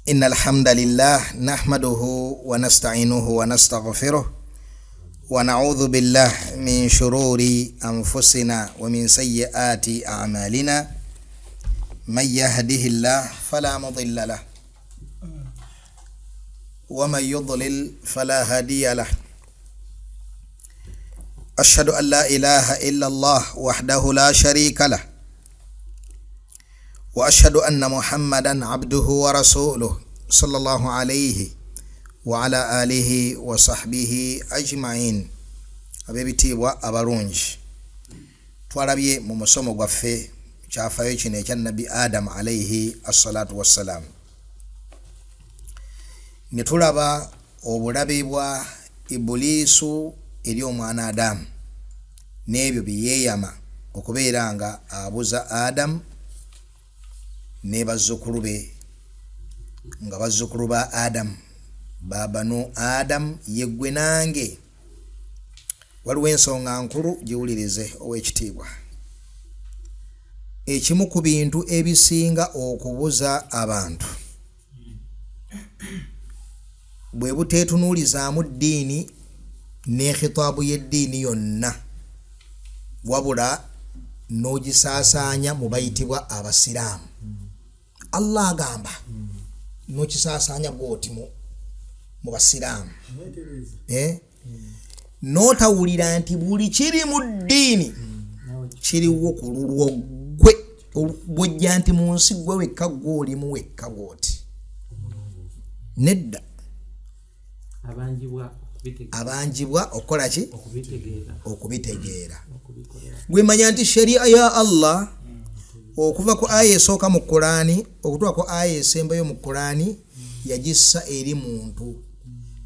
إن الحمد لله نحمده ونستعينه ونستغفره ونعوذ بالله من شرور أنفسنا ومن سيئات أعمالنا من يهده الله فلا مضل له ومن يضلل فلا هادي له أشهد أن لا إله إلا الله وحده لا شريك له وأشهد أن محمدا عبده ورسوله صلى الله عليه وعلى آله وصحبه أجمعين. Ab'ebitiibwa abalungi, twalabye mu musomo gwaffe kyafayo kino ekya Nabbi Adamu alaihi assalatu wassalaamu, ne tulaba obulabe bwa Ibuliisu eri omwana Adamu n'ebyo bye yeeyama okubeera nga abuza Adamu ne bazzukulu be, nga bazzukulu ba Adamu, ba Banu Adamu, yeggwe nange. Waliwo ensonga nkulu, giwulirize ow'ekitiibwa. Ekimu ku bintu ebisinga okubuza abantu bwe buteetunuulizaamu ddiini ne khitaabu y'eddiini yonna, wabula n'ogisaasaanya mu bayitibwa Abasiraamu. Allah agamba, n'okisaasaanya bwoti mu Basiraamu, eh? N'otawulira nti buli kiri mu ddiini kiriwo ku lulwo ggwe, bwojja nti mu nsi gwe wekka, gwe olimu wekka bwoti. Nedda, abanjibwa okukola ki? Okubitegeera. Gwemanya nti sharia ya Allah, okuva ku aya esooka mu Kulaani okutuuka ku aya esembayo mu Kulaani, yagissa eri muntu,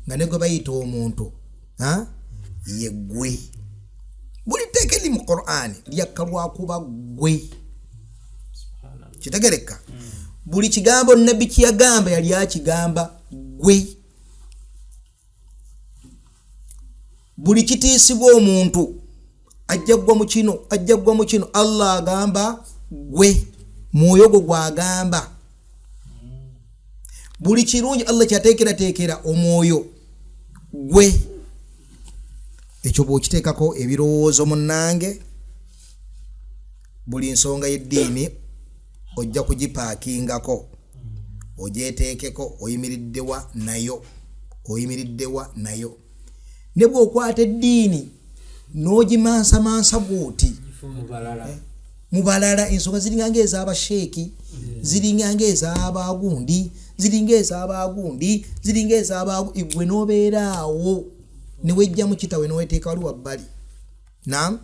nga ne gwe bayita omuntu yeggwe. Buli tteeka eri mu Qur'ani lyakka lwakuba ggwe. Kitegereka? Buli kigambo Nabbi kyeyagamba yali akigamba ggwe. Buli kitiisibwa omuntu, ajja ggwa mu kino, ajja ggwa mu kino, Allah agamba gwe, mwoyo gwo gwagamba. Buli kirungi Allah kyateekerateekera omwoyo gwe, ekyo bw'okiteekako ebirowoozo munnange, buli nsonga y'eddiini ojja kugipaakingako, ogyeteekeko, oyimiriddewa nayo, oyimiriddewa nayo. Ne bw'okwata eddiini n'ogimansamansa bw'oti mu balala, ensonga ziringa nga ez'abasheeki, ziringa nga ez'abagundi, ziringa ez'abagundi, ziringa ez'abagu, gwe n'obeera awo ne wejjamu kitawe n'oweteeka wali wabbali. Nam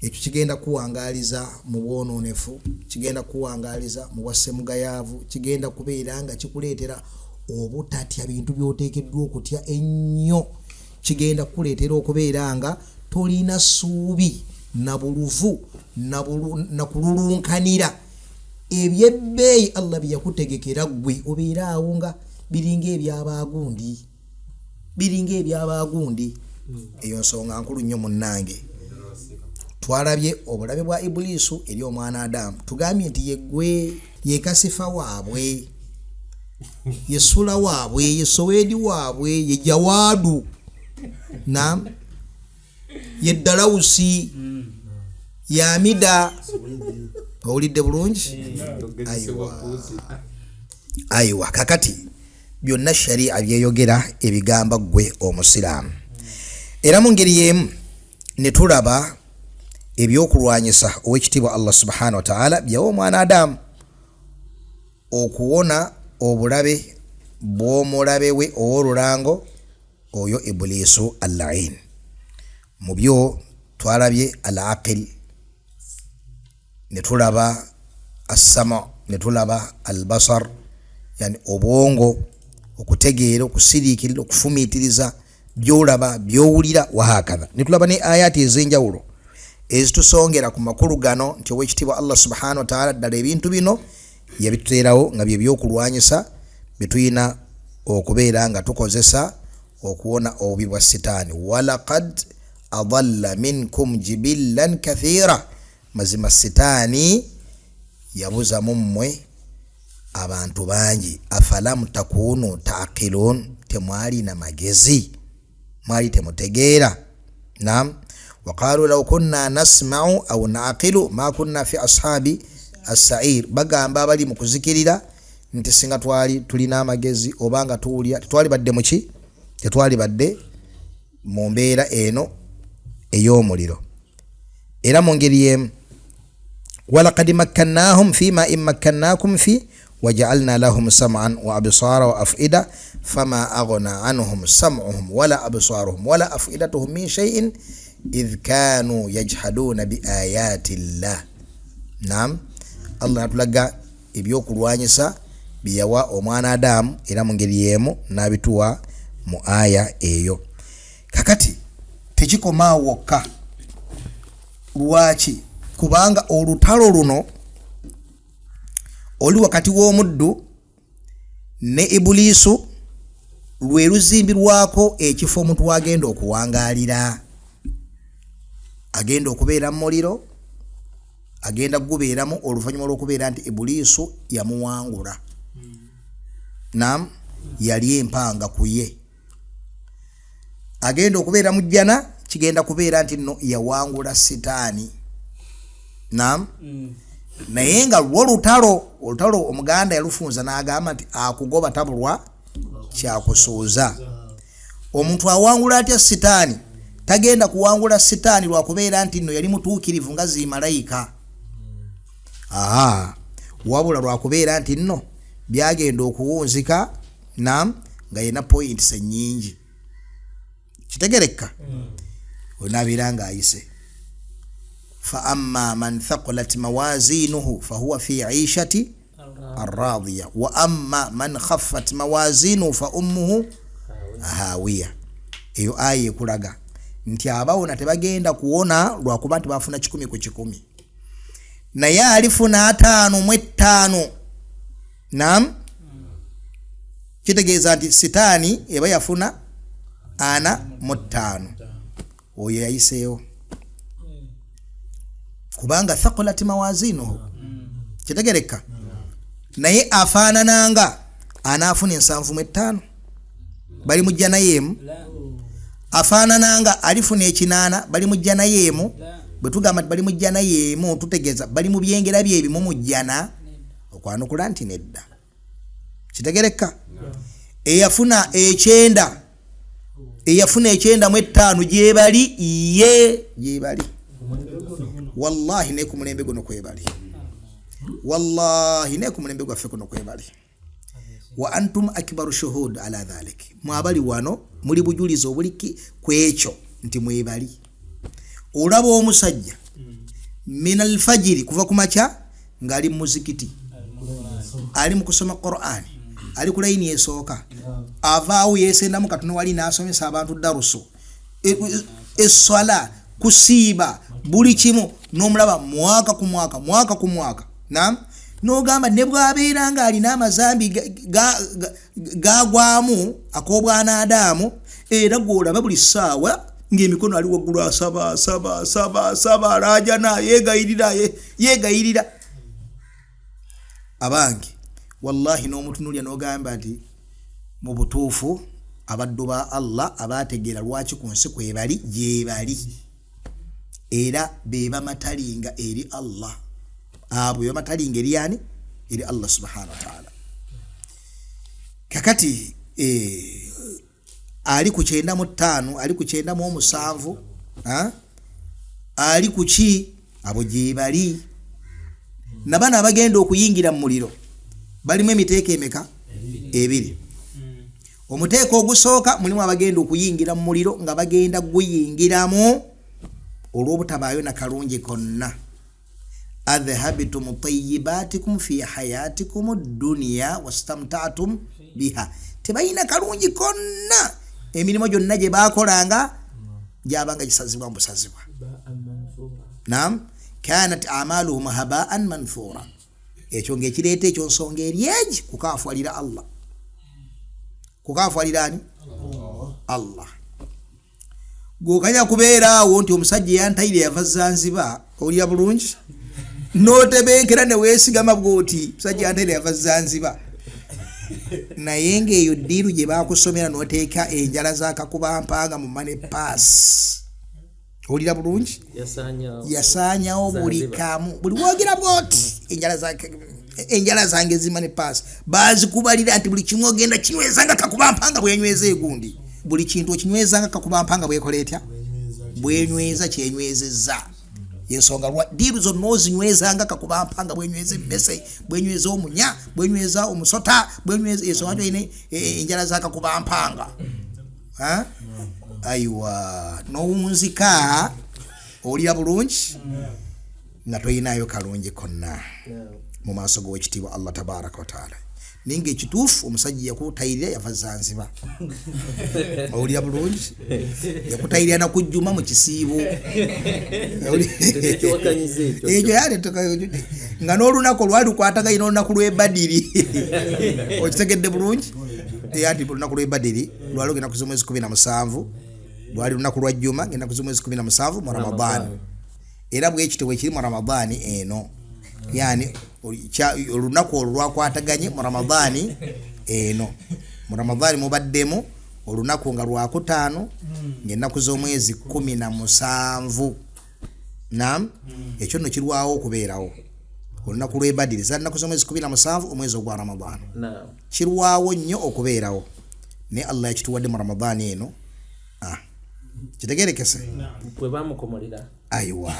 ekyo kigenda kuwangaaliza mu bwonoonefu, kigenda kuwangaaliza mu bwassemugayaavu, kigenda kubeera nga kikuleetera obutatya bintu by'oteekeddwa okutya ennyo, kigenda kukuleetera okubeera nga tolina ssuubi na buluvu na kululunkanira ebyebbeeyi Allah bye yakutegekera ggwe, obeere awo nga biringa ebyabaagundi, biringa ebyabaagundi. Eyo nsonga nkulu nnyo munnange. Twalabye obulabe bwa Ibuliisu eri omwana Adamu. Tugambye nti yeggwe, yekasifa waabwe, yesula waabwe, yesoweedi waabwe, ye jawaadu nam ye dalawusi yamida. Owulidde bulungi? Aiwa, aiwa. Kakati byonna sharia byeyogera ebigamba ggwe Omusiraamu. Era mu ngeri y'emu ne tulaba ebyokulwanyisa owekitiibwa Allah subhanahu wataala byawa omwana Adamu okuwona obulabe bw'omulabe we ow'olulango oyo Ibuliisu Allain. Mu byo twalabye al aqil, ne tulaba assama, ne tulaba albasar, yani obwongo, okutegeera, okusiriikirira, okufumiitiriza byolaba, byowulira, wahakadha. Ne tulaba ne ayati ez'enjawulo ezitusongera ku makulu gano nti owekitiibwa Allah subhanahu wataala ddala ebintu bino yabituteerawo nga byebyokulwanyisa byetulina okubeera nga tukozesa okuwona obubi bwa Sitaani. Walaqad adalla minkum jibillan kathira, mazima Sitaani yabuza mu mmwe Abantu bangi, afalamu takunu taqilun, temwalina magezi, mwali temutegeera? Nam, waqalu law kunna nasmau au naqilu ma kunna fi ashabi assair. Bagamba abali mu kuzikirira nti singa twali tulina amagezi oba nga tuwulira, tetwali badde muki, tetwali badde mu mbeera eno ey'omuliro. Era mu ngeri yemu, walakad makkannahum fima in makkannakum fi wajaalna lahum sam'an wa absara wa afida fama aghna anhum sam'uhum wala absaruhum wala afidatuhum min shay'in idh kanu yajhaduna biayati llah. Nam, Allah natulaga ebyokulwanyisa byeyawa omwana Adamu, era mu ngeri yemu n'abituwa mu aya eyo. Kakati tekikomaawo wokka. Lwaki? Kubanga olutalo luno oli wakati w'omuddu ne Ibuliisu lwe luzimbirwako ekifo omuntu wagenda okuwangaalira. Agenda okubeera mu muliro, agenda kugubeeramu oluvannyuma lw'okubeera nti Ibuliisu yamuwangula. Nam, yali empanga ku ye. Agenda okubeera mu jjana, kigenda kubeera nti nno yawangula sitaani. Nam, naye nga lwo lutalo, olutalo Omuganda yalufunza n'agamba nti akugoba tabulwa kyakusuuza. Omuntu awangula atya sitaani? Tagenda kuwangula sitaani lwakubeera nti nno yali mutuukirivu nga zimalayika, aha, wabula lwakubeera nti nno byagenda okuwunzika nam nga yena points ennyingi. Kitegerekka? Onabeera ng'ayise. Fa amma man thaqulat mawazinuhu fahuwa fi ishati arradiya, wa amma man khaffat mawazinuhu fa ummuhu hawiya. Eyo aya ekulaga nti abawona tebagenda kuwona lwakuba nti bafuna 100 ku 100, naye alifuna 55. Nam, kitegeeza nti sitaani eba yafuna 45, oyo yayiseewo, kubanga thaqulat mawazinuhu. Kitegereka? Naye afaanananga anaafuna 75, bali mu jjana yeemu. Afaanananga alifuna 80, bali mu jjana yeemu. Bwe tugamba nti bali mu jjana yeemu, tutegeeza bali mu byengera byebimu mu jjana? Okwanukula nti nedda. Kitegereka? Eyafuna 90, eyafuna 95, gyebali ye, gyebali wallahi. Ne ku mulembe guno kwebali, wallahi, ne ku mulembe gwaffe kuno kwebali. Wa antum akbaru shuhud ala dhalik, mwabali wano muli bujulizi obuliki ku ekyo nti mwebali. Olaba omusajja min alfajiri, kuva ku makya ng'ali mu muzikiti, ali mu kusoma Qur'ani, ali ku layini esooka, avaawo yesendamu katono wali n'asomesa abantu darusu, esswala, kusiiba, buli kimu, n'omulaba mwaka ku mwaka, mwaka ku mwaka. Nam, n'ogamba ne bw'abeera ng'alina amazambi gagwamu ak'obwanaadaamu, era gw'olaba buli ssaawa ng'emikono ali waggulu, asaba, asaba, asaba, asaba, alaajana, yeegayirira, yeegayirira. Abange, wallahi, n'omutunulya n'ogamba nti mu butuufu abaddu ba Allah abategeera lwaki ku nsi kwebali gyebali, era be bamatalinga eri Allah. Abo be bamatalinga eri ani? Eri Allah subhanahu wataala. Kakati ali ku 95, ali ku 97, ali ku ki, abo gyebali. Nabano abagenda okuyingira mu muliro balimu emiteeko emeka? Ebiri. Omuteeko ogusooka, mulimu abagenda okuyingira mu muliro nga bagenda guyingiramu olw'obutabaayo na kalungi konna. Adhhabtum tayibatikum fi hayatikum dunya wastamtatum biha. Tebalina kalungi konna, emirimu gyonna gye bakolanga gyabanga gisazibwa mu busazibwa. Nam, kanat amaluhum habaan manthura. Ekyo ngaekireeta ekyo nsonga eri egi kukafualira Allah. Kukafualira ani? Allah. Gwokanya kubeera awo nti omusajja eyantayire yava Zanzibar, owulira bulungi? N'otebenkera ne weesigama bw'oti, musajja ate yava Zanzibar, naye ng'eyo ddiiru gye bakusomera n'oteeka enjala z'akakubampanga mu money purse. Owulira bulungi? Yasaanyawo buli kamu, buli wogira bwoti enjala zange zi money purse bazikubalira nti buli kimu ogenda kinywezanga kakubampanga bwenyweza egundi, buli kintu okinywezanga kakubampanga bwekola etya, bwenyweza kyenywezezza. Ensonga lwa diiru zonna ozinywezanga kakubampanga bwenyweza emmese, bwenyweza omunya, bwenyweza omusota, bwenyweza. Ensonga lwalina enjala zakakubampanga. Aiwa, nowunzika, owulira bulungi nga toyinayo kalungi konna mu maaso g'owekitiibwa Allah tabaraka wataala. Naye nga ekituufu omusajja yakutayirira yava Zanzibar, owulira bulungi, yakutayirira nakujjuma mu kisiibo ekyo yale nga n'olunaku lwali lukwataganye n'olunaku lw'ebadiri. Okitegedde bulungi? Anti olunaku lw'ebadiri lwali ogenda kuza omwezi 17, lwali lunaku lwa jjuma ngenda kuza omwezi 17 mu Ramadaani, era bwekityo bwekiri mu Ramadaani eno. Yani olunaku olwo lwakwataganye mu Ramadaani eno. Mu Ramadaani mubaddemu olunaku nga lwakutaano ng'ennaku z'omwezi 17. Nam ekyo nno kirwawo okubeerawo olunaku lw'ebadiri za nnaku z'omwezi 17 omwezi ogwa Ramadaani, kirwawo nnyo okubeerawo, naye Allah yakituwadde mu Ramadaani eno. Kitegerekese? Aiwa,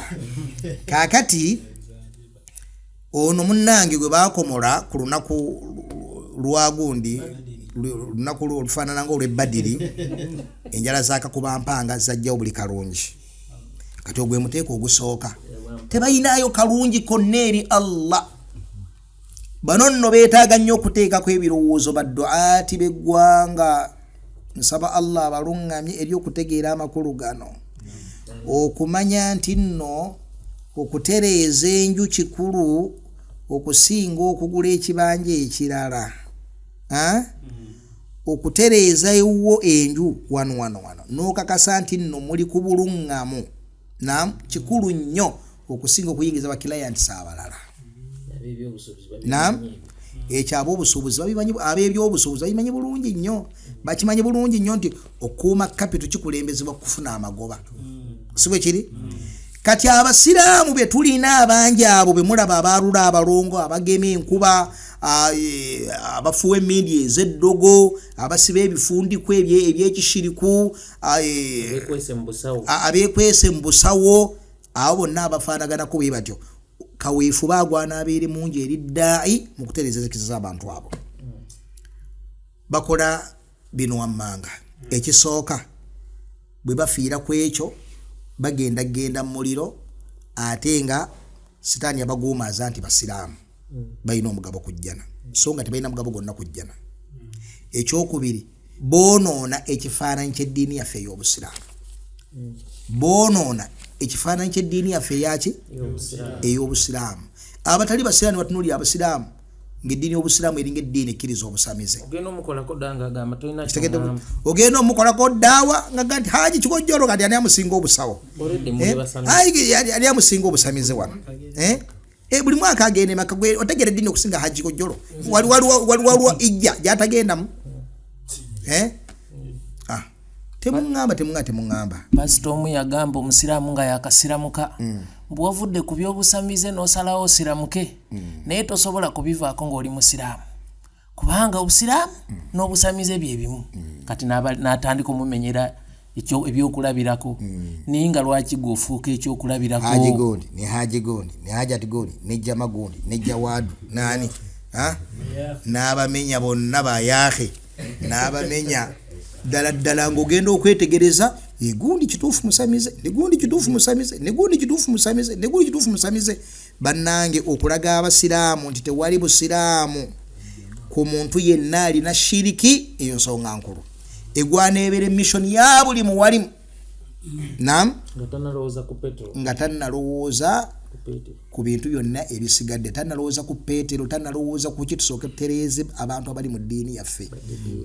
kaakati ono munnange gwe bakomola ku lunaku lwagundi, lunaku olufaanana nga olw'ebbadiri, enjala zakakubampanga zajjawo buli kalungi. Kati ogwe muteeko ogusooka, tebalinayo kalungi konna eri Allah. Bano nno beetaaga nnyo okuteekako ebirowoozo badduaati b'eggwanga. Nsaba Allah abaluŋŋamye eri okutegeera amakulu gano, okumanya nti nno okutereeza enju kikulu okusinga okugula ekibanja ekirala. Okutereeza ewuwo enju wano wano wano n'okakasa nti nno muli ku buluŋŋamu, nam kikulu nnyo okusinga okuyingiza bakilients abalala. Nam ekyo ab'obusuubuzi babimanyi, ab'ebyobusuubuzi babimanyi bulungi nnyo, bakimanyi bulungi nnyo nti okukuuma capital kikulembezebwa kufuna amagoba, si bwe kiri? Kati abasiraamu be tulina abangi abo be mulaba abaalula abalongo, abagema enkuba, abafuuwa emindi ez'eddogo, abasiba ebifundiko ebyekishiriku, abeekwese mu busawo, abo bonna abafaanaganako bwe batyo, kaweefube agwana abeere mungi eri ddaayi mu kutereeza enzikiza z'abantu abo. Bakola bino wammanga. Ekisooka, bwe bafiira ku ekyo bagenda genda mu muliro, ate nga sitaani abaguumaaza nti basiraamu balina omugabo ku jjana, so nga tebalina mugabo gwonna ku jjana. Ekyokubiri, boonoona ekifaananyi ky'eddiini yaffe ey'obusiraamu, boonoona ekifaananyi ky'eddiini yaffe eyaki, ey'obusiraamu. Abatali basiraamu ne batunuulira abasiraamu ng'eddiini y'obusiraamu eringa eddiini ekkiriza obusamize. Ogenda omukolako ddaawa nga nti Haji Kikojjolo kati ani amusinga obusawo, ani amusinga obusamize wano? Buli mwaka agenda emaka, otegera eddiini okusinga Haji Kikojjolo? Waliwo ijja gyatagendamu? Temuŋŋamba, temuŋŋamba, temuŋŋamba. Pasita omu yagamba omusiraamu nga yakasiramuka, mbu wavudde ku byobusamize n'osalawo osiramuke, naye tosobola kubivaako ng'oli musiraamu, kubanga obusiraamu n'obusamize bye bimu. Kati n'atandika omumenyera ebyokulabirako, naye nga lwaki gwe ofuuka ekyokulabirako? Haji gundi ne haji gundi ne hajati gundi ne jama gundi ne jawadu nani n'abamenya bonna bayahe n'abamenya ddala ddala, ng'ogenda okwetegereza egundi kituufu musamize, negundi kituufu musamize, negundi kituufu musamize, negundi kituufu musamize. Bannange, okulaga abasiraamu nti tewali busiraamu ku muntu yenna alina shiriki, eyo nsonga nkulu egwana ebeera emissoni ya buli muwalimu. Nam nga tannalowooza ku bintu byonna ebisigadde, tannalowooza ku Peetero, tannalowooza kuki, tusooke tutereeze abantu abali mu ddiini yaffe.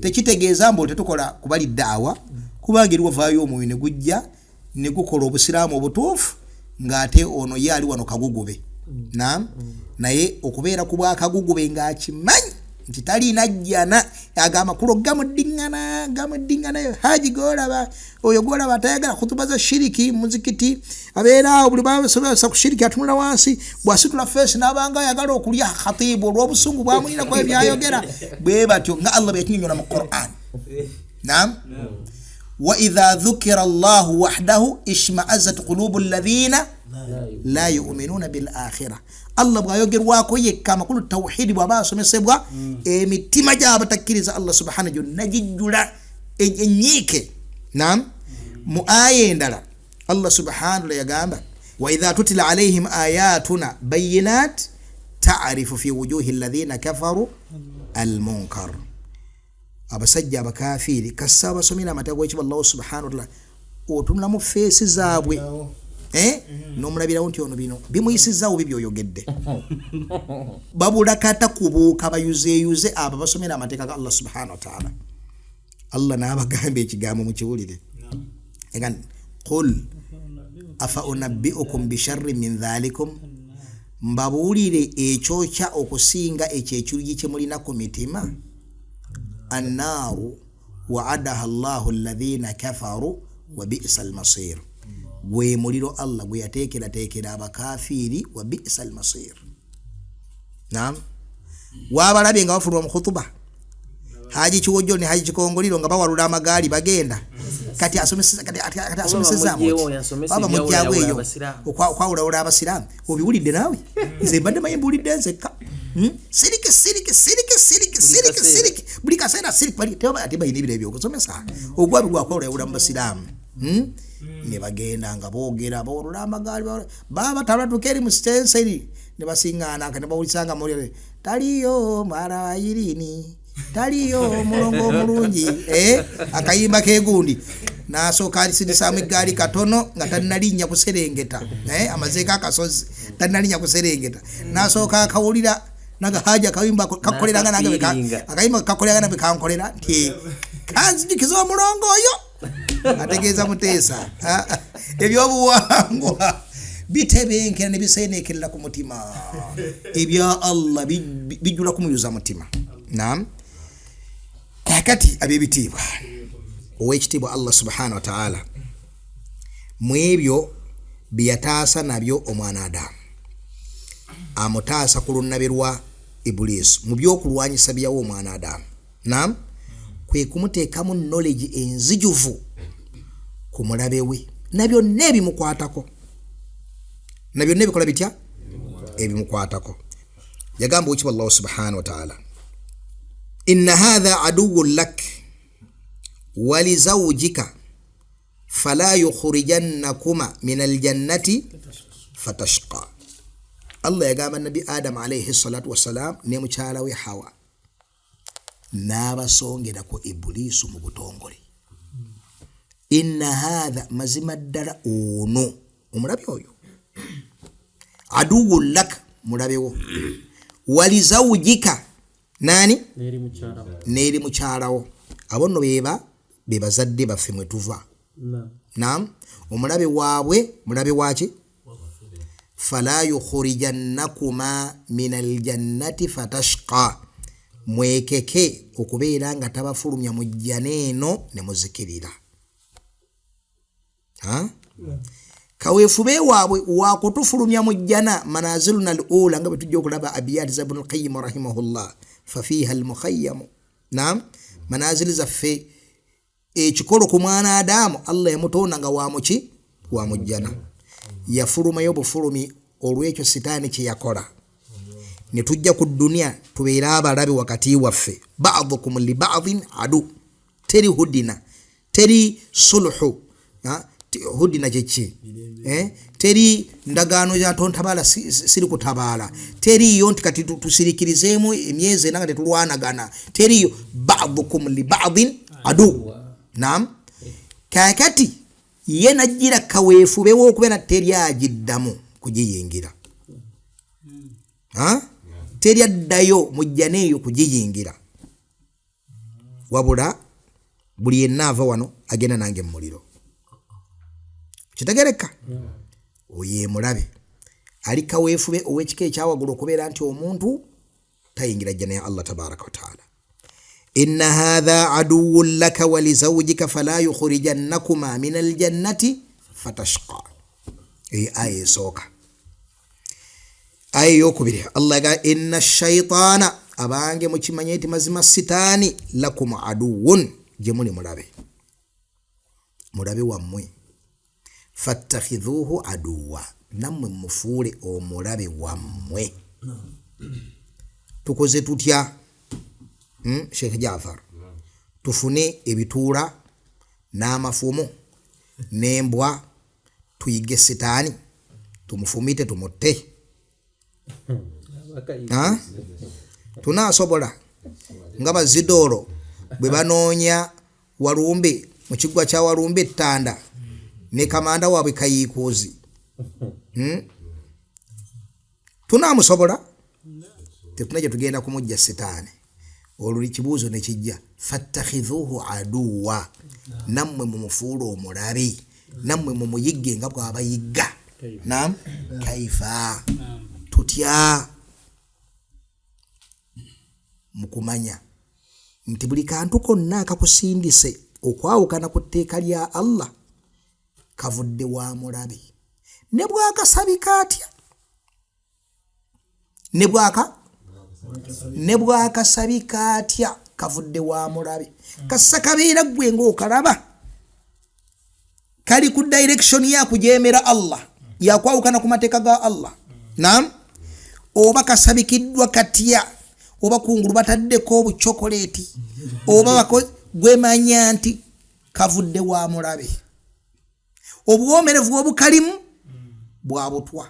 Tekitegeeza mbu tetukola kubali ddaawa, kubanga eri wavaayo omwoyo ne gujja ne gukola obusiraamu obutuufu ng'ate ono ye ali wano kagugube. Nam, naye okubeera ku bwakagugube ng'akimanyi nti talina jjana, ago amakulu gamuddiŋŋana, gamuddiŋŋana. Haji golaba oyo, gwolaba atayagala khutuba za shiriki muzikiti, abeera awo buli basobesa ku shiriki atunula wansi, bwasitula feesi n'abanga ayagala okulya khatibu olw'obusungu bwamulinaku ebyayogera. Bwe batyo nga Allah bwe yakinyonyola mu Quran. Nam, wa idha dhukira Allahu wahdahu ishma'azzat qulubu alladhina la yuminuna bil akhira. Allah bwayogerwako yekka, amakulu tawhidi bwaba asomesebwa, emitima gyabatakkiriza Allah subhana gyonna gijjula enyiike. Nam, mu aya endala Allah subhanahu yagamba, wa idha tutila alaihim ayatuna bayinat tarifu fi wujuhi alladhina kafaru almunkar. Abasajja abakafiiri kassa abasomera amateeka gwekiba Allahu subhanahu wataala, otunulamu feesi zaabwe, eh? Nomulabirawo nti ono bino bimuyisizaawo bibyoyogedde. Babula kata kubuuka bayuzeeyuze abo basomera amateeka ga Allah subhanahu wataala. Allah n'abagamba ekigambo mukiwulire, qul afa unabbiukum bisharri min dhalikum, mbabuulire ekyokya okusinga ekyo ekirugi kye mulina ku mitima. Annaaru waadaha llahu alladhina kafaru wa bisa almasir, gwe muliro Allah gwe yateekerateekera abakafiiri, wa bisa almasir. Nam, wabalabye nga bafuluma mu khutuba, Haji Kiwojjo ne Haji Kikongoliro nga bawalula amagaali bagenda. Kati asomesezaamu baba mujjawo eyo okwawulawula abasiraamu. Obiwulidde naawe? Nze mbadde manyi mbuulidde nzekka. Siriki siriki siriki siriki siriki siriki buli kaseera siriki. Ate balina ebiro ebyokusomesa ogwabi gwakwawulawula mu basiraamu. Ne bagenda nga boogera, bawalula amagaali, baba talwatuka eri mu sitenseri ne basiŋŋaana ne bawulisanga muli taliyo mwala wa Irini, taliyo omulongo omulungi, eh? Akayimba kegundi nasooka alisindisaamu eggaali katono nga tannalinnya kuserengeta, eh? Amazeeko akasozi, tannalinnya kuserengeta, nasooka akawulira naga haja akayimba kakoleranga nange, akayimba kakoleranga nange kankolera nti kanzijukiza omulongo oyo, ategeeza Muteesa. Ebyobuwangwa bitebenkera ne biseenekerera ku mutima, ebya Allah bijjula kumuyuza mutima. Nam, kakati ab'ebitiibwa, owekitiibwa Allah subhanahu wataala mu ebyo byeyataasa nabyo omwana Adamu, amutaasa ku lunabe lwa Ibuliisi. Mu byokulwanyisa byawo omwana Adamu, nam, kwe kumuteekamu knowledge enzijuvu ku mulabe we na byonna ebimukwatako, na byonna ebikola bitya ebimukwatako. Yagamba okiba Allahu subhanahu wataala, inna hatha aduwun lak walizaujika fala yukhrijannakuma min aljannati fatashqa. Allah yagamba Nabi Adamu alaihi salatu wassalam ne mukyala we Hawa, n'abasongera ku Ibuliisu mu butongole, inna hatha, mazima ddala ono omulabi oyo, aduwun lak, mulabewo, walizaujika nani, n'eri mukyalawo. Abo nno beba bebazadde baffe mwe tuva. Nam, omulabe waabwe mulabe waki, fala yukhrijannakuma min aljannati fatashqa, mwekeke okubeera nga tabafulumya mu jjana eno ne muzikirira. Kaweefube waabwe wakutufulumya mu jjana, manaziluna al ula, nga bwe tujja okulaba abiyati za Ibnu Lqayim rahimahullah, fafiha almukhayamu. Nam, manazili zaffe, ekikolo ku mwana Adamu, Allah yamutonda nga wamuki, wamujjana, yafulumayo bufulumi olwekyo sitaani kyeyakola ne tujja ku duniya tubeere abalabe wakati waffe, badukum li badin adu. Teri hudina, teri suluhu. Hudina kyeki? Eh? Teri ndagaano ya tontabaala siri kutabaala, teriyo nti kati tusirikirizeemu emyezi ena nga tetulwanagana, teriyo. Badukum li badin adu. Nam, kakati ye najjira kaweefubewo okubeera teri agiddamu kugiyingira, teri addayo mujjana eyo kugiyingira, wabula buli yenna ava wano agenda nange mu muliro. Kitegereka, oyo emulabe. Ali kaweefube ow'ekika ekyawaggulu okubeera nti omuntu tayingira jjana ya Allah tabaraka wataala. Inna hatha aduwun laka walizaujika fala yukhrijannakuma min aljannati fatashqa. Eyo aya esooka. Aya eyokubiri Allah ga inna shaitaana, abange mukimanye nti mazima sitaani lakum aduwun, gye muli mulabe, mulabe wammwe, fattakhidhuhu aduwa, nammwe mufuule omulabe wammwe. Tukoze tutya? Sheikh Jafar, tufune ebituula n'amafumu n'embwa tuyige sitaani tumufumite tumutte? Tunaasobola nga bazidoolo bwe banoonya Walumbe mu kiggwa kya Walumbe ettanda ne kamanda waabwe Kayiikuuzi? Tunaamusobola? Tetuna gye tugenda kumujja sitaani. Olwo kibuuzo ne kijja, fattakhidhuhu aduwa, nammwe mumufuule omulabe, nammwe mumuyigge nga bw'abayigga. Nam kaifa, tutya mukumanya nti buli kantu konna akakusindise okwawukana ku tteeka lya Allah kavudde wa mulabe, ne bwakasabika atya, ne bwakasabika atya, kavudde wa mulabe. Kassa kabeera ggwe ng'okalaba kali ku direction yakujemera Allah, yakwawukana ku mateeka ga Allah. Nam oba kasabikiddwa katya, oba kungulu bataddeko obuchokoleeti, oba gwemanya nti kavudde wa mulabe, obuwomerevu obukalimu bwa butwa.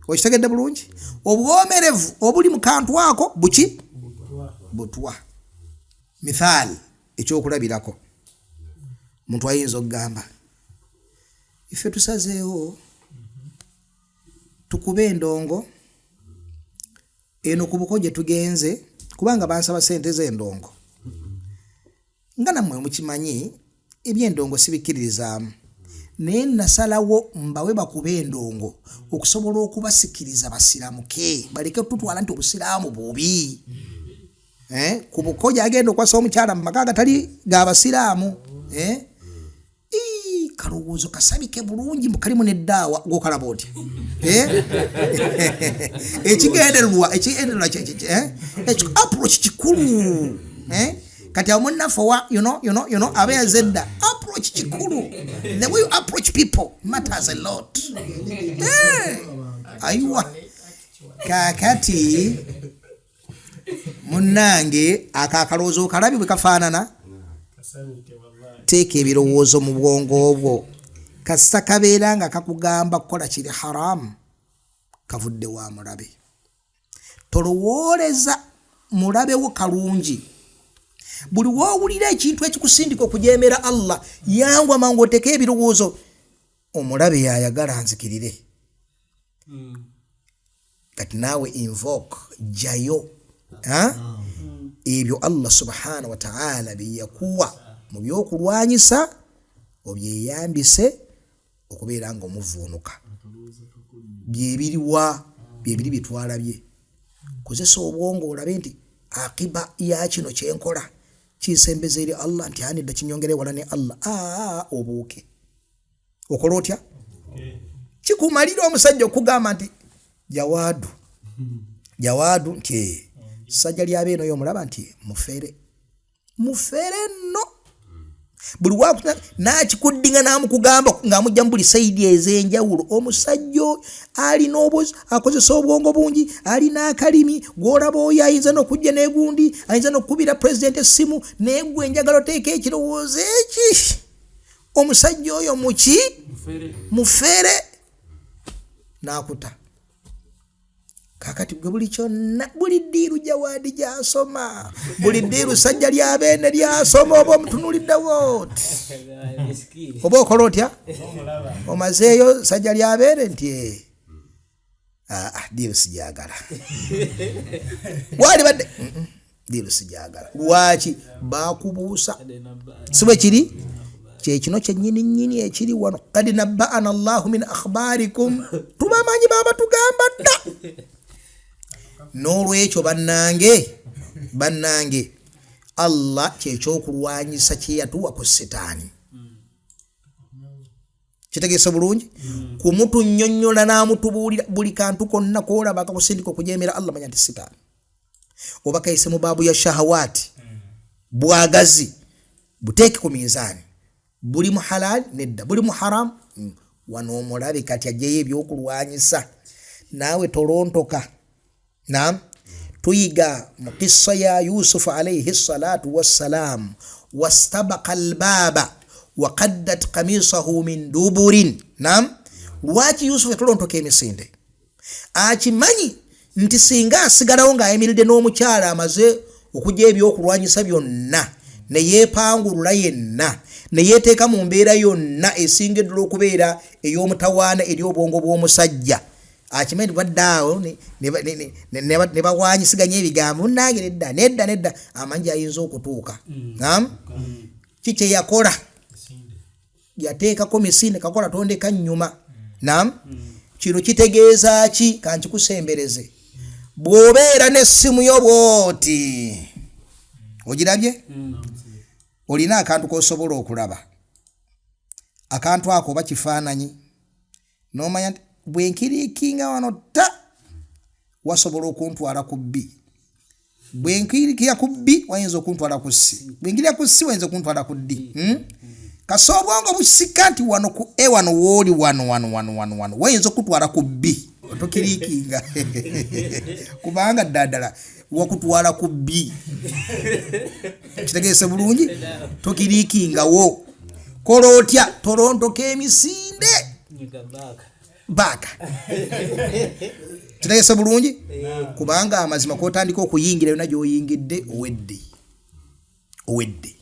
Okitegedde bulungi? Obuwomerevu obuli mu kantu ako buki? Butwa. Mithaali, ekyokulabirako, muntu ayinza okugamba, ife tusazeewo tukube endongo eno ku buko gye tugenze, kubanga bansaba sente z'endongo. Nga nammwe mukimanyi, ebyendongo sibikkiririzaamu, naye nasalawo mbawe bakube endongo okusobola okubasikiriza basiramuke, baleke tutwala nti obusiraamu bubi. Ku buko gyagenda okwasa omukyala mu maka agatali ga basiraamu, kalowoozo kasabike bulungi mbu kalimu neddaawa, gwokalaba otya? Ekigendererwa ekigendererwa approach kikulu. Kati awo munnaffe owa you know aba yazedda approach kikulu. The way you approach people matters a lot. Aiwa, kakati munnange, ako akalowoozo okalabi bwe kafaanana. Teeka ebirowoozo mu bwongo bwo. Kasita kabeera nga kakugamba kukola kiri haramu, kavudde wa mulabe. Tolowooleza mulabewo kalungi. Buli woowulira ekintu ekikusindika okujemera Allah, yangwa mangu oteke ebirowoozo, omulabe yayagala nzikirire. Kati naawe invoke, jjayo ebyo Allah subhanahu wataala byeyakuwa mu byokulwanyisa, obyeyambise okubeera nga omuvuunuka. Byebiriwa? Byebiri byetwalabye. Kozesa obwongo olabe nti akiba ya kino kyenkola kinsembeza eri Allah, nti anidda kinyongere wala ne Allah. Aa, obuuke okola otya? Kikumalira omusajja okugamba nti Jawaadu, Jawaadu, nti sajja lyabeeno yomulaba nti mufere, mufere nno. Buli nakikuddinga namukugamba ng'amugja mu buli side ez'enjawulo. Omusajja alina akozesa obwongo bungi, alina akalimi. Gwolaba oyo ayinza n'okujja negundi, ayinza n'okukubira pulezidenti essimu, naye gwe njagala oteeka ekirowoozo eki, omusajja oyo muki? Mufere. N'akuta. Kakati gwe buli kyonna, buli ddiiru Jawaadi gyasoma, buli ddiiru sajja lyabeene lyasoma, oba omutunuliddewo oti, oba okola otya? Omazeeyo sajja lyabeere nti ddiiru sijagala, wali badde ddiiru sijagala. Lwaki bakubuusa? Si bwe kiri? Kyekino kyennyini nnyini ekiri wano. Kad nabbaana Allahu min akhbarikum, tubamanyi baba tugamba dda. N'olwekyo bannange, bannange, Allah kyekyokulwanyisa kyeyatuwa ku sitaani. Kitegeese bulungi kumutunyonyola n'amutubuulira buli kantu konna koolaba akakusindika okujemera Allah, manya nti sitaani oba kayise mu baabu ya shahawaati, bwagazi, buteeke ku minzaani. Buli mu halal? Nedda. Buli mu haram? Wano omulabe kati ajjeyo ebyokulwanyisa, naawe tolontoka. Nam tuyiga mu kissa ya Yusufu alaihi salatu wassalam, wastabaka albaaba waqaddat kamisahu min duburin. Nam lwaki Yusufu yatolontoka emisinde? Akimanyi nti singa asigalawo ng'ayimiridde n'omukyala amaze okujja ebyokulwanyisa byonna, neyeepangulula yenna, neyeeteeka mu mbeera yonna esinga eddala okubeera ey'omutawaana eri obwongo bw'omusajja, akimanyi nti badde awo ne bawanyisiganya ebigambo, munnange nedda nedda nedda, amanyi gyayinza okutuuka. Nam ki kyeyakola? Yateekako misinde kakola tondeka nnyuma. Nam kino kitegeeza ki? Kankikusembereze. Bw'obeera n'essimu yo bw'oti ogirabye, olina akantu k'osobola okulaba, akantu ako oba kifaananyi, n'omanya nti bwenkiriikinga wano ta wasobola okuntwala ku bbi, bwenkirikira ku bbi wayinza okuntwala ku si, bwenkirira ku si wayinza okuntwala ku ddi. Kasa obwongo busika nti wano ku e wano wooli wano wano wano wano wano wayinza okutwala ku bbi, tokiriikinga kubanga ddala wakutwala ku bbi. Kitegeese bulungi, tokiriikingawo. Kola otya? Tolontoka emisinde baaka. Kitegeese bulungi, kubanga amazima kotandika okuyingira yonna gyoyingidde owedde, owedde.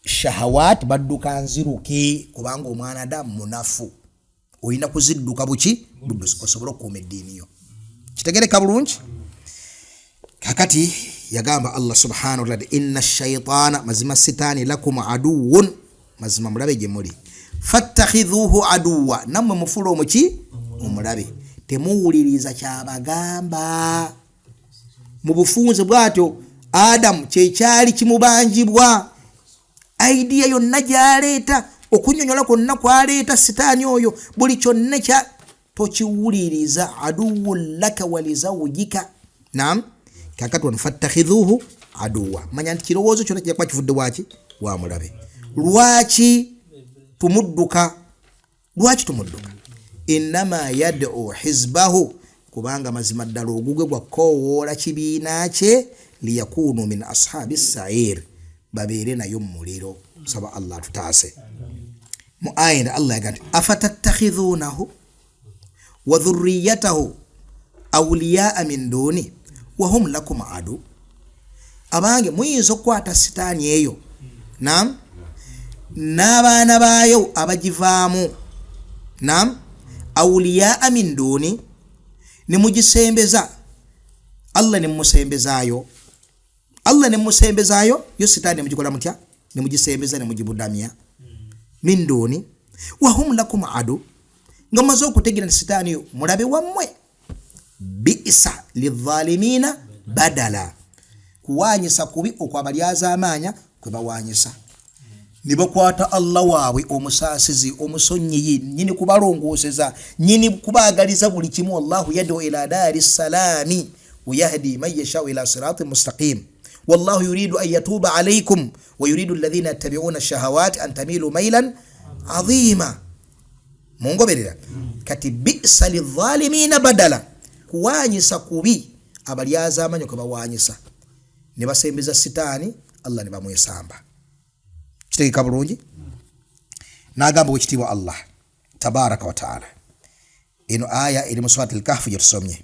Shahawat badduka nziruke, kubanga omwana Adamu munafu, olina kuzidduka buki buddusi osobole okukuuma eddiini yo. Kitegereka bulungi. Kakati yagamba Allah subhanahu wataala, inna shaitaana, mazima sitaani, lakum aduwun, mazima mulabe gye muli, fattakhidhuhu aduwa, nammwe mufuule omuki omulabe, temuwuliriza kyabagamba. Mu bufunze bwatyo Adamu kyekyali kimubanjibwa, idea yonna gyaleeta, okunyonyola kwonna kwaleeta sitaani oyo, buli kyonna kya tokiwuliriza. Aduwun laka walizawujika. Nam kakati wano fattakhidhuhu aduwa, manya nti kirowoozo kyonna kijja kuba kivudde waki? Wa mulabe. Lwaki tumudduka? Lwaki tumudduka? Innama yadu hizbahu, kubanga mazima ddala ogugwe gwakoowoola kibiina kye, liyakunu min ashabi sair, babeere nayo mu muliro. Saba Allah atutaase. Mu aya Allah yaga nti afatattakhidunahu wa dhurriyatahu awliyaa min duni wahum lakum adu. Abange, muyinza okukwata sitaani eyo nam n'abaana baayo abagivaamu, nam awliyaa min duni, nemugisembeza Allah, nemumusembezaayo Allah, nemumusembezaayo yo sitaani, nemugikola mutya? Nemugisembeza, nemugibudamya, min duni wahum lakum adu, nga mumaze okutegeera nti sitaani yo mulabe wammwe. Bisa lidhalimina badala, kuwanyisa kubi okwabalyazaamaanya kwe bawanyisa ne bakwata Allah waabwe omusaasizi omusonyiyi, nyini kubalongooseza, nyini kubaagaliza buli kimu. Wallahu yadu ila daari salaami wayahdi man yashau ila sirati mustaqim, wallahu yuridu an yatuba alaikum wa yuridu alladhina yattabiuna shahawati an tamilu mailan adhima. Mungoberera? Kati bisa lidhalimina badala, kuwanyisa kubi abalyazaamanya kwe bawanyisa ne basembeza sitaani Allah ne bamwesamba. Kitegeka bulungi. N'agamba owekitiibwa Allah tabaraka wataala, eno aya eri mu surat Lkahfu gyetusomye,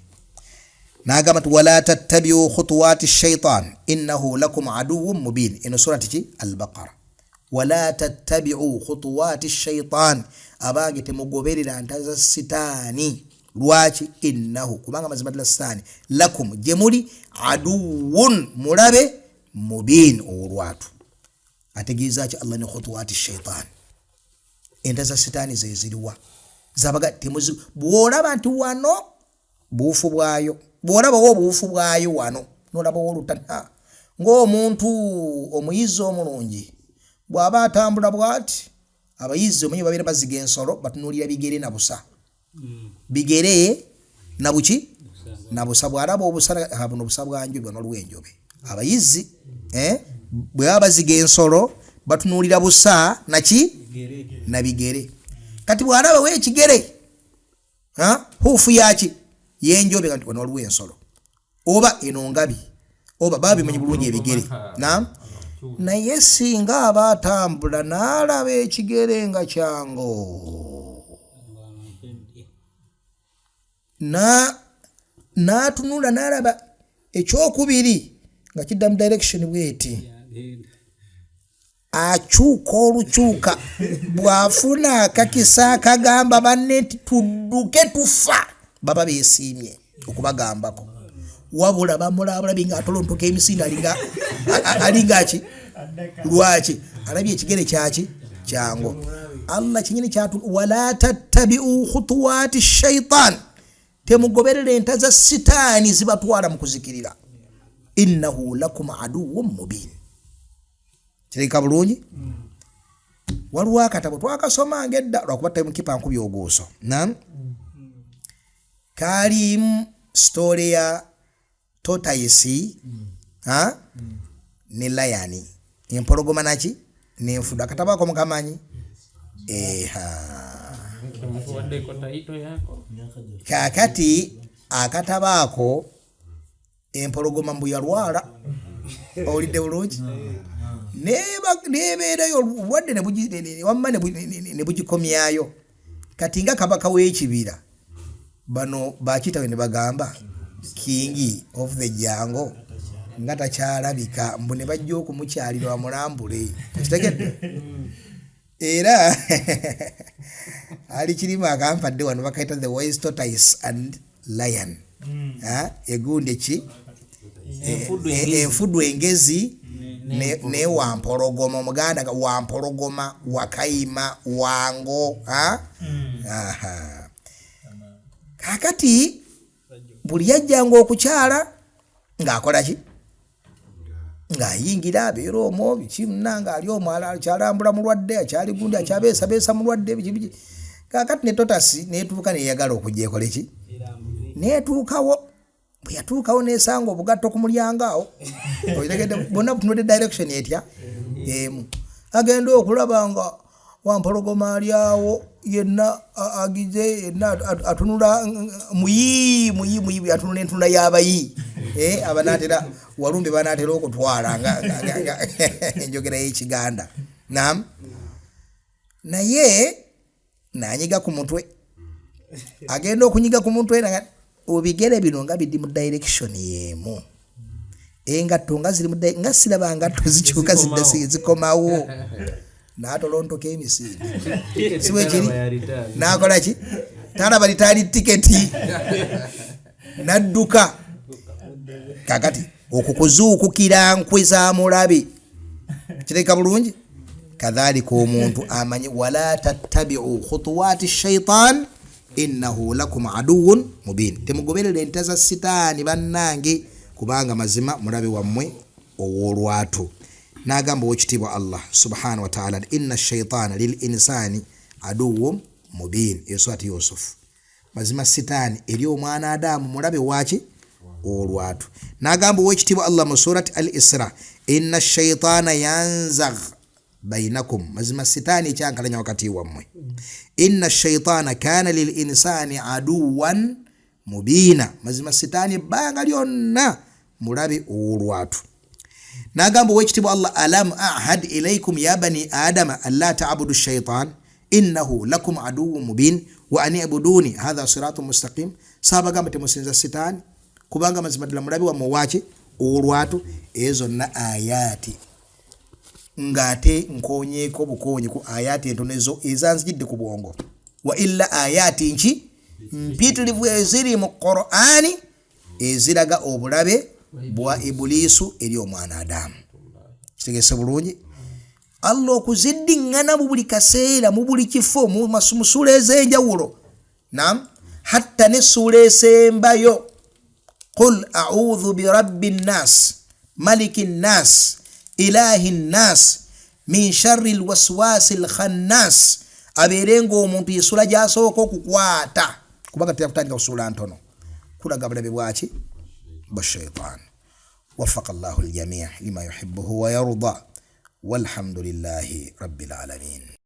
n'agamba nti wala tattabiu khutuwati shaitan innahu lakum aduwun mubin. Eno surati ki? Albaqara. Wala tattabiu khutuwati shaitan, abange temugoberera nta za sitaani. Lwaki? Innahu, kubanga mazima ddala sitaani, lakum, gye muli, aduwun, mulabe, mubin, owolwatu. Ategeeza ki Allah ne khutuwati shaitan? Enta za sitaani zeziriwa zabaga temuzi. Bwolaba nti wano buufu bwayo, bwolabawo obuwufu bwayo wano nolabawo olutana, ng'omuntu omuyizi omulungi bw'aba atambula bwati, abayizi omanyi babeera baziga ensolo, batunuulira bigere na busa, bigere na buki na busa. Bw'alaba obusa, buno busa bwa njobe, wano waliwo enjobe. Abayizi bwe baba baziga ensolo batunuulira busa naki na bigere. Kati bw'alabawo ekigere, huufu yaki yenjobe, nti wano waliwo ensolo oba eno ngabi, oba baba bimanyi bulungi ebigere. Naye singa aba atambula n'alaba ekigere nga kyango, n'atunula n'alaba ekyokubiri nga kidda mu direction bweti, akyuka olukyuka. Bw'afuna akakisa akagamba banne nti tudduke tufa, baba beesiimye okubagambako, wabula bamulabulabi nga atolontoka emisinde, alinga ki? Lwaki alabye ekigere kyaki kyango? Allah kinyini kyatu, wala tattabiu khutuwati shaitan, temugoberera enta za sitaani zibatwala mu kuzikirira, innahu lakum aduwun mubin. Kirabika bulungi. Waliwo akatabo twakasomanga edda, lwakuba temukipa nkubi oguuso nam kalimu story ya tortoise ne lion, empologoma naki nenfudu. Akatabo ako mukamanyi? Eha, kakati akatabo ako, empologoma mbu yalwala, owulidde bulungi, nebeerayo obulwadde wamma ne bugikomyayo. Kati nga kabaka w'ekibira, bano bakitawe ne bagamba king of the jungle nga takyalabika, mbu ne bajja okumukyalira bamulambule. Okitegedde? Era ali kirimu akampadde wano, bakaita The Wise Tortoise and Lion. Egundi ki? Enfudu engezi ne wampologoma. Omuganda wampologoma, wakayima, wango. Aha. Kakati buli yajjanga okukyala ng'akola ki? Ng'ayingira abeera omwo biki munanga ali omwo akyalambula mulwadde, akyali gundi, akyabeesabeesa mulwadde, biki biki. Kakati ne tortoise netuuka neyagala okujja ekole ki, netuukawo. Bwe yatuukawo nesanga obugatto ku mulyango awo. Otegedde? Bonna butunudde direction etya? Emu. Agenda okulaba nga wampologoma ali awo yenna agize yenna atunula muyi muyi muyi, atunula entunula y'abayi. Abanatera walumbe banatera okutwala nga enjogera y'Ekiganda. Nam naye nanyiga ku mutwe, agenda okunyiga ku mutwe, obigere bino nga biri mu direction yemu, engatto nga ziri nga siraba ngatto zikyuka zidda zikomawo, n'atolontoka emisinde. Si bwe kiri? N'akola ki? Talaba return ticket, n'adduka. Kakati okwo kuzuukukira nkwe za mulabe. Kireka bulungi. Kadhalika omuntu amanyi, wala tattabiu khutuwati shaitan innahu lakum aduwun mubin, temugoberera enta za sitaani bannange, kubanga mazima mulabe wammwe ow'olwatu. N'agamba owekitiibwa Allah subhanahu wataala, inna shaitana lil insani aduwun mubin, eyo Surati Yusufu. Mazima sitaani eri omwana Adamu mulabe waki olwatu. N'agamba owekitiibwa Allah mu Surati Al Isra, inna shaitana yanzagh bainakum, mazima sitaani ekyankalanya wakati wammwe, inna shaitana kana lil insani aduwan mubiina, mazima sitaani ebbanga lyonna mulabe ow'olwatu. N'agamba owekitiibwa Allah, alam ahad ilaikum ya bani adama anla tabudu shaitan innahu lakum aduwu mubin wa an ibuduni hatha siratu mustaqim. Saabagamba temusinza sitaani, kubanga mazima ddala mulabe wammwe owaki ow'olwatu. Ezo zonna ayaati, ng'ate nkonyeeko bukonyi ku ayaati entono ezo ezanzijidde ku bwongo, wa illa ayaati nki mpitirivu eziri mu Qur'ani eziraga obulabe bwa Ibuliisu eri omwana Adamu. Kitegese bulungi. Allah okuziddiŋŋana mu buli kaseera, mu buli kifo, mu suula ez'enjawulo. Nam, hatta n'essuula esembayo, qul audhu birabbi nnas maliki nnas ilahi nnas min sharri lwaswasi lkhannas, abeere ng'omuntu yesula gyasooka okukwata, kubanga tera kutandika kusuula ntono kulaga bulabe bwaki bwa shaitan. Wafaka llahu ljamii lima yuhibuhu wayarda, walhamdulillahi rabbil alamin.